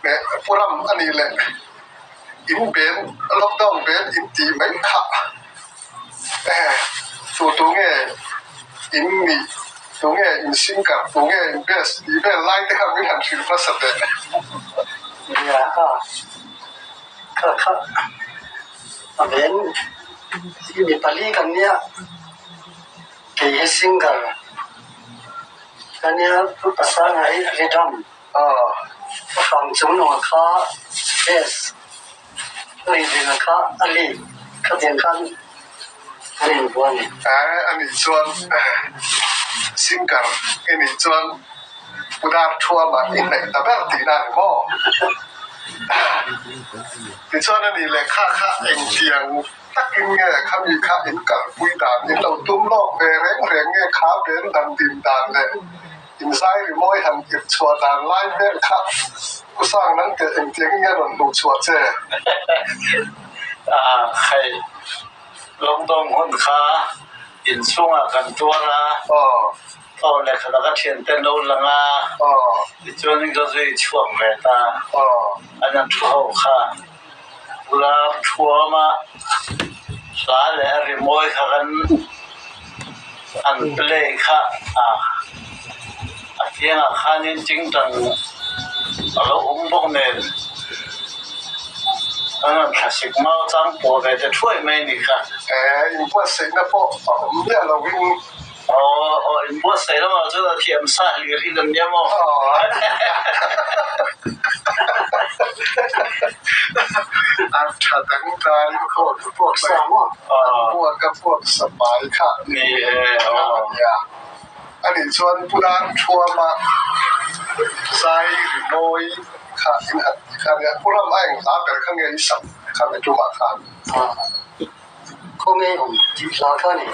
Leh Pu Ram a nih leh in ben lockdown ben in tih mai kha tu tu nge in nih tu nge in singer tu nge in best tih vel lai te kha min han hrilh hmasa teh. Nia kha kha kha a ben mi pali kan nia kei hi singer ka nia Pu Pasanga hi rhythm. Ka fang chung nung kha best rinna kha a lead kha tiang khan an inbual a ni. A nih chuan singer i nih chuan Pu Dar Thuama i hnaih ta ber tihna a ni maw? Tichuan a nih leh kha kha engtiang takin nge khami kha in kalpui dan in lo tum lawk ve reng reng nge kha ben dan din dan leh Inzai rimawi han irh chhuah dan lai vel kha U Sang nang teh engtiang in nge rawn hmuh chhuah che? A khai lawngdawng hun kha inchhungah kan tuar a, aw leh khat a ka thiante an lo lang a, tichuan ka zui chhuak ve ta, an an thu ho kha lar thuam a, hla leh a rimawi kha kan an play kha a a kiangah khanin tingtang a lo awm bawk nen an rawn thlasik mau chang pawh ve ta thuai mai a ni kha. Inbuatsaihna pawh a awm miah lovin. Aw aw inbuatsaih lamah chuan a thiam sa hlir hi kan nia maw? A tha dang dai khawh tu pawh mai an buak a buak sa pai kha ni e aw. A nia. A nih chuan Pu Dar Thuama zai rimawi kha in han ti kha nia. Pu Ram a eng hla ber kha nge i sak kha mi tumah khan? Khawnge awm tih hla kha a ni.